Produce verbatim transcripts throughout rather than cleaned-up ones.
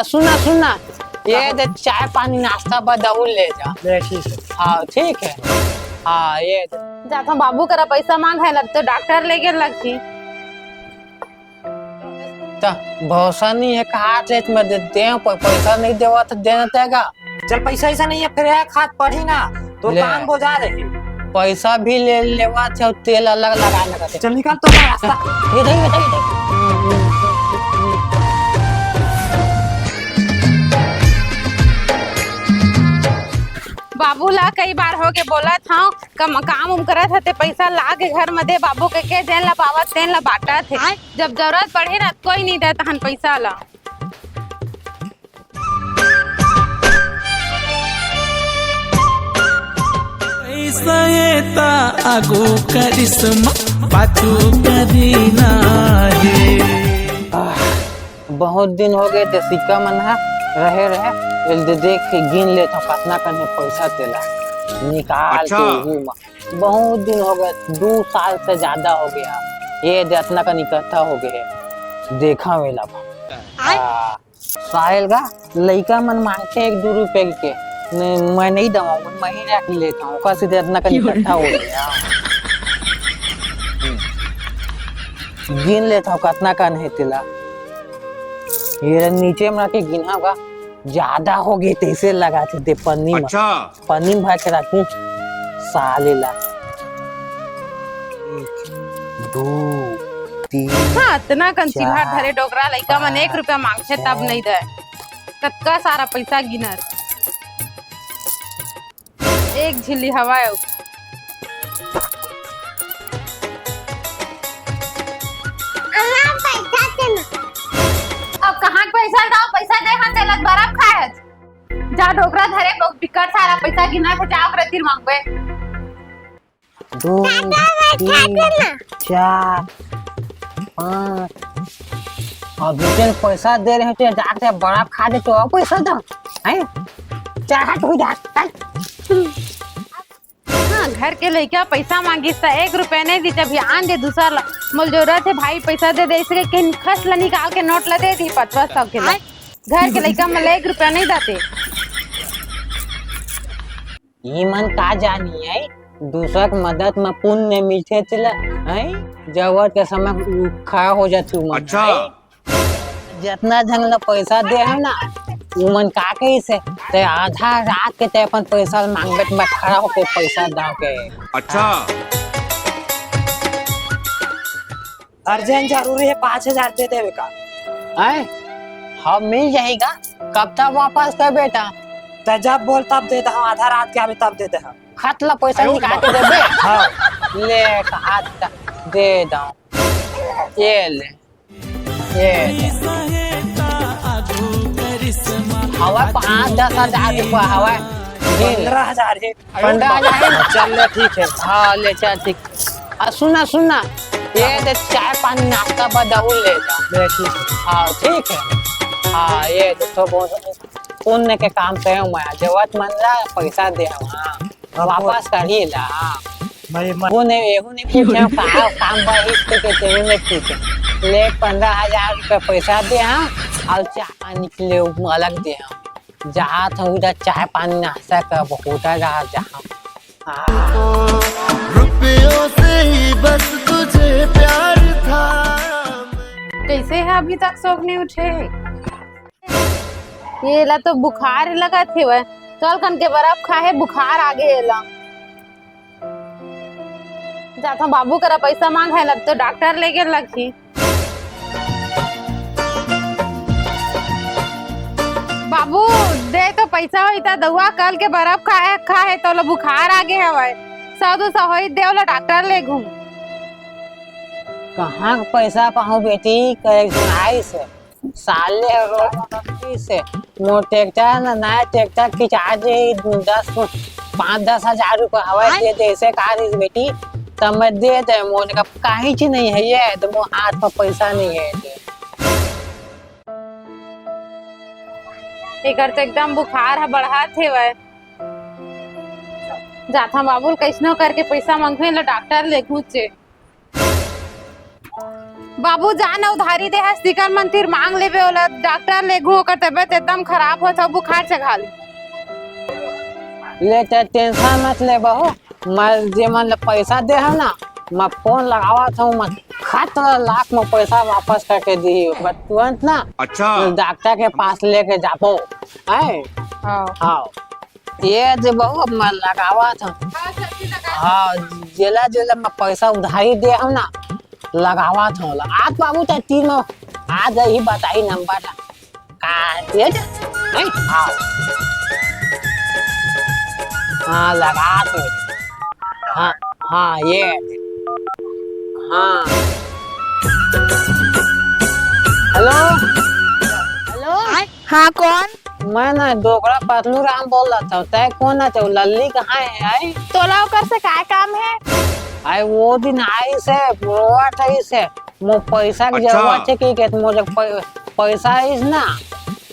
सुन ना, सुन ना, ये दे चाय पानी नाश्ता बर दउड़ ले जा। ले, ठीक है। हाँ, ठीक है। हाँ, ये दे। जाथों बाबू करा पैसा मांग है, लग तो डॉक्टर लेगे लगही। त भरोसा नहीं है, कहा थे मैं दे दे, पर पैसा नहीं देवा तो देना तेगा। चल, पैसा ऐसा नहीं है, फिर एक हाथ पढ़ी ना, तो ले। कान बोझा रही। पैसा भी ले लेवा थे और तेल अलग लगा लगा थे। चल, निकाल तो रास्ता। ये दे, ये दे, ये दे। बाबू ला कई बार हो के बोलत हंव, कम, काम उम करत ह ते पैसा ला के घर म दे बाबू के, के जेन ला पावत तेन ला बांटत हे। जब जरूरत पड़े ना, कोई नहीं दे तहन पैसा ला। पैसा ये ता आगू करिश्मा, पाछू करी ना हे। बहुत दिन हो गए ते सिक्का मन ह रहे रहे, एल दे देख के गिन लेथव कतना कन हे पैसा तेला निकाल के। अच्छा। उहू म बहुत दिन हो गए, दू साल से ज्यादा हो गया, ये दे अतना कन इकट्ठा हो गए, देखा वेला। आ, साहिल का लइका मन मांगथे एक दू रुपए के, नहीं, मैं नहीं दवा, मैं ही रख लेता हूँ, ओकर सीधे अतना कन इकट्ठा हो गया। गिन लेथव कतना कन हे तेला। ये नीचे में रख के गिनहव गा, ज्यादा हो गे तइसे लगाथे ते पन्नी में। अच्छा। पन्नी में भर के रखूं साले ला। एक, दो, तीन, हाँ, अतना कन चिल्हा चार, धरे डोकरा लइका मन एक रुपया मांगथे तब पाँच, नहीं दे। कतका सारा पैसा गिनत। एक झिल्ली हवा अउ। अहाँ पैसा दे ना। अब कहाँ के पैसा दव? पैसा दे, हाँ, तेला बर्फ खाए हस। जा डोकरा धरे, बहुत बिकट सारा पैसा गिना के जा, ओकरे तीर मांगबे। दो, काका, बैठा तीन, दे ना। चार, पाँच। अभी तेन पैसा दे रहे थे, जाके बर्फ खा दे तो और पैसा दो, हैं? चार हाथ हो जा, हट। हाँ, घर के लइका पैसा मांगिस त एक रुपया नहीं दी, जब आन दे दूसर ला। मोल जरूरत है भाई, पैसा दे दे, इसके किन खस ला निकाल के नोट ला दे दी, पचपन सौ के ला। घर के लइका मन ला एक रुपया नहीं दाते। ये मन का जानी है, दूसर के मदद म पुण्य मिलथे तेला, हैं? जरूरत के समय उ खड़ा हो जाथे उमन, अच्छा। हैं? जतना झन ल पैसा दे हव ना, उमन का कहिस हे, ते आधा रात के ते अपन पैसा मांगबे त मैं खड़ा होके पैसा दव के। अच्छा। अर्जेंट जरूरी है, पाँच हजार दे देवे का। हैं? हाँ, मिल जाही गा। कब तक वापस करबे त? ते जब बोल तब दे दे, आधा रात के आवे तब दे दे। खत ला पैसा निकाल के देबे? हाँ। ले, हाथ दे दव। ये ले। ये ले। हवा पाँच दस हजार रुपया हवा। पन्द्रह हजार है। पन्द्रह हजार है ना? चल ले, ठीक है। हाँ, ले चल, ठीक। आ, सुन ना, सुन ना, ये दे चाय पानी नाश्ता बर दउड़ ले जा। ले, ठीक है। हाँ, ठीक है। हाँ, ये दे तो बहुत पुण्य के काम करे हूँ मैं, जरूरत मन ला पैसा दे हूँ, हाँ। अब वापस करी ला। मैं, मैं वो नहीं, एहू नहीं पूछे हूँ, का काम बर इसके के तेरे नहीं पूछे। ले पन्द्रह हजार रुपया पैसा दे हूँ, और चाय पानी के लिए अलग दे हूँ। जहाँ था उधर चाय पानी नाश्ता कर, बहुत रहा जहाँ। रुपयों से ही बस तुझे प्यार था। कैसे है, अभी तक सोक नहीं उठे? ये ला तो बुखार लगत हेवय, कल कन के बर्फ खाए हे, बुखार आ गे एला। जाथों बाबू करा पैसा मांग है, लग तो डॉक्टर लेगे लगही। बाबू, दे तो पैसा होई त दउआ, कल के बर्फ खाए, खाए तो ला बुखार आ गे हवय। सौ दो सौ होई, दे ओला डॉक्टर ले घूम। कहाँ के पैसा पाहूं बेटी, करे सुनाई से। साले ह रोज नौकरी से मोर ट्रैक्टर न, नया ट्रैक्टर खिंचा जे दस, पाँच दस हजार रुपया हवय, दे दे, ऐसे कहा रहीस बेटी, तब मैं दे दे, मोर जगह काहीच नहीं है ये, तो मोर हाथ में पैसा नहीं है ये। एकर तो एकदम बुखार ह बढ़त हेवय। जाथन बाबू ल कइसनो करके पैसा मंगहूं, एला डॉक्टर ले घूंचे। बाबू, जा ना, उधारी दे हस, तिकर मन तीर मांग लेबे ओला, डॉक्टर लेगहूं, ओकर तबियत एकदम खराब होत हे, बुखार चघा ले। ले, ते टेंशन मत ले बहू, मैं जे मन ल पैसा दे हव ना, मैं फोन लगावत हूँ, मैं खत लाख में पैसा वापस करके दी, बस तुरंत ना। अच्छा। डॉक्टर के पास लेके जाबो, हैं? हाँ। हाँ। ये जे बहू, अब मैं लगावत हूँ। हाँ, जल्दी लगा। हाँ, जेला जेला मैं पैसा उधारी दे हूँ ना, लगावत हूँ। आज बाबू ते तीन, आज ही बताई नंबर ला। का, ये जे, नहीं? हाँ। हाँ, लगावत हूँ। हाँ, हाँ, ये। हाँ। हेलो? हेलो? हाँ, कौन? मैं ना डोकरा पतलू राम बोलत हूँ। तै कोन हे? ते लल्ली कहाँ हे, आय? तोला ओकर से काय काम हे? आय, वो दिन आइस हे, रोवत आइस हे, मोर पैसा के अच्छा। जरूरत हे कि, कि मोर जग पै-, पैसा आइस ना,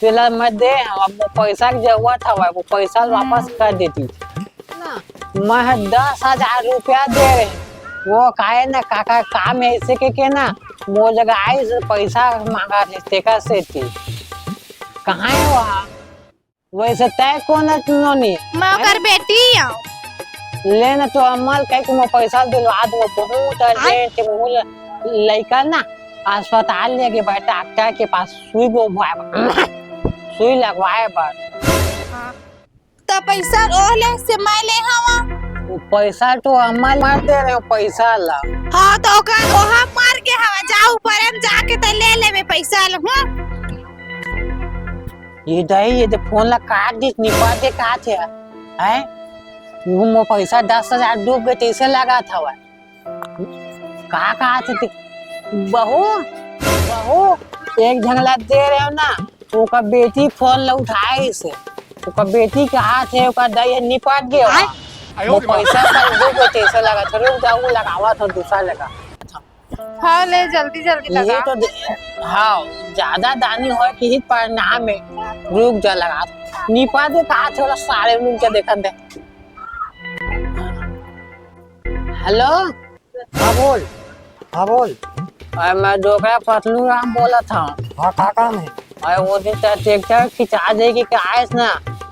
तेला मैं दे हव, अब मोर पैसा के जरूरत हवय, वो पैसा वापस कर देती। ना, मैं ह दस हजार रुपया दे रहे। वो काहे ना काका काम हे ऐसे के, के ना, मोर जगह आइस पैसा मांगा रहे, तेकर सेती। कहाँ हे वो? वैसे तै कोन हे नोनी? मैं ओकर बेटी हूँ। ले ना तो अम्मा ल कह के मोर पैसा दिलवा दो, बहुत urgent हे, बहुत लइका ना अस्पताल लेगे बर, डॉक्टर के पास सुई लगवाए बर, सुई लगवाए बर। हाँ। त पैसा ओह ले से मैं ले हवा। वो पैसा तो अम्मा मार दे रहे हो, पैसा ला। हाँ, तो ओकर ओहा मार के हवा, जा ऊपर में जाके त ले लेबे पैसा ला, हूँ। ये दही, ये दे फोन ला काट दिस, निपट दे, काट हे, हैं? वो मोर पैसा दस हजार डूब गे, तैसे लगात हवा। का कहा थे ते? बहू, बहू, एक झन ला दे रहे हो ना, ओकर बेटी फोन ला उठाइस, ओकर बेटी कहा थे, ओकर दई निपट गे हो। वो पैसा पर डूब गे, तैसे लगात हे, रुक जाओ, वो लगावत हूँ दूसरा जगह। हाँ, ले जल्दी जल्दी ये लगा। तो दे-, हाँ, ज्यादा दानी होय कि ही परिणाम हे, रुक जा लगात। निपट दे कहा थे, सारे मिल के देखत हे। हेलो। हाँ बोल, हाँ बोल। अरे मैं डोकरा पतलू राम बोलत हूँ। हाँ, का काम हे? अरे वो दिन तें ट्रैक्टर खिंचा दे के आइस ना,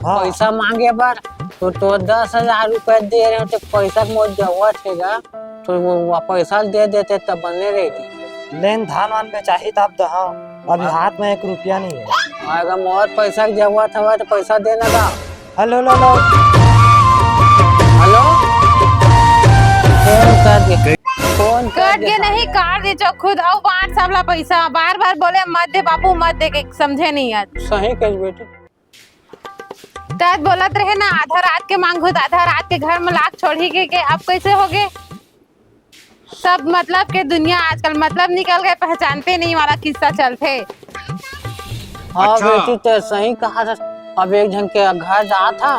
हाँ। पैसा मांगे बर, तो, तो दस हजार रुपया दे रहे हो, तो पैसा के मोर जरूरत हे गा, तो वो, वो पैसा दे देते तब बने रहती। लेन धान वान बेचाही तब दहा, अभी हाँ। हाथ में एक रुपया नहीं हे। अगर मोर पैसा के जरूरत हवे तो पैसा देना गा। Hello, hello, hello. Hello. Phone कर दे। फोन कर कट दे के सामने। नहीं, काट दे जो खुद अउ बांट सबला पैसा। बार-बार बोले मत दे बाबू, मत दे के समझे नहीं आज। सही कहिस बेटी। तब बोलत रहे ना, आधा रात के मांगहूं त आधा रात के घर में लाख छोड़ही के, के अब कैसे होगे? सब मतलब के दुनिया आजकल मतलब निकल गए, पहचानते नहीं वाला किस्सा चलथे। हाँ अच्छा। बेटी, ते सही कहा था। अब एक झन के घर जात हा,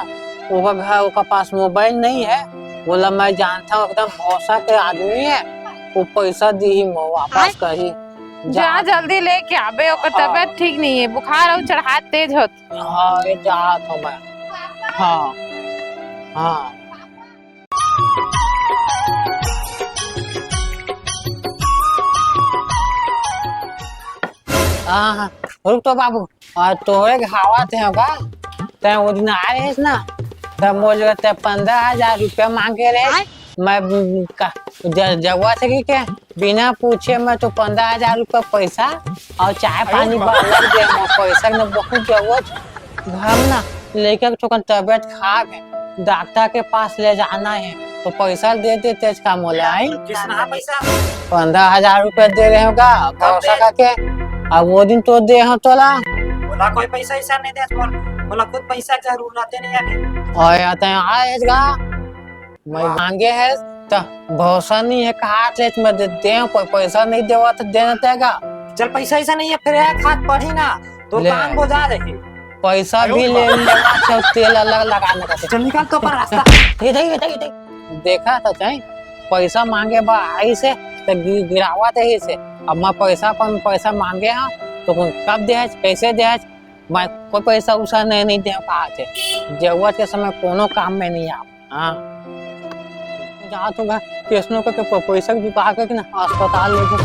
ओकर घर, ओकर पास मोबाइल नहीं हे, बोला मैं जानता हूँ, एकदम भरोसा के आदमी हे, वो पैसा दीही, मो वापस आय। करही। जा जा। जल्दी लेके आबे, ओकर हाँ। तबियत ठीक नहीं हे, बुखार अउ चढ़ात तेज होत। हाँ, ये जात हूँ मैं। हाँ, हाँ। हाँ, हाँ, रुक तो बाबू, और तोहरे के हवा थे होगा, तै वो दिन आए रहिस ना, तब मोर जगह तै पंद्रह हजार रुपया मांगे रहे, आय? मैं ब-, का, ज-, जरूरत हे कि के? बिना पूछे मैं तो पंद्रह हजार रुपया पैसा और चाय पानी बर अलग दे, मोर पैसा के बहुत जरूरत। घर में ना लइका के थोकन तबियत खराब हे, डॉक्टर के पास ले जाना हे, तो पैसा दे देते इसका मोला, आई? किसना पैसा? पंद्रह हजार रुपया दे रहे होगा, कब भरोसा दे? करके। अब वो दिन तो दे हो तोला। बोला कोई पैसा ऐसा नहीं दे, बोल, बोला खुद पैसा जरूरत नहीं अभी। और या तो आएगा, मैं हाँ। मांगे हे, त भरोसा नहीं हे, कहा थे, मैं दे, दे हूँ, कोई पैसा नहीं देवा, तो देना देगा। चल, पैसा ऐसा नहीं है, फिर एक हाथ पढ़ी ना, तो ले। काम बुझा रही। पैसा भी ले लेवा, सब तेल अलग लगाने का। चल, निकाल तो पर रास्ता। ये देख, ये देख, ये देख। देखा तो चाहे, पैसा मांगे बा, आई से, तो गि-, गिरावा दे ही से। अब मैं पैसा, अपन पैसा मांगे हाँ, तो कब दे है, कैसे दे है, मैं कोई पैसा उसा नहीं, नहीं दे पाते। जरूरत के समय कोनो काम में नहीं आ। हाँ। जात हूँ, कैसनो करके प-, पैसा के जुगाड़ करके ना अस्पताल लेके।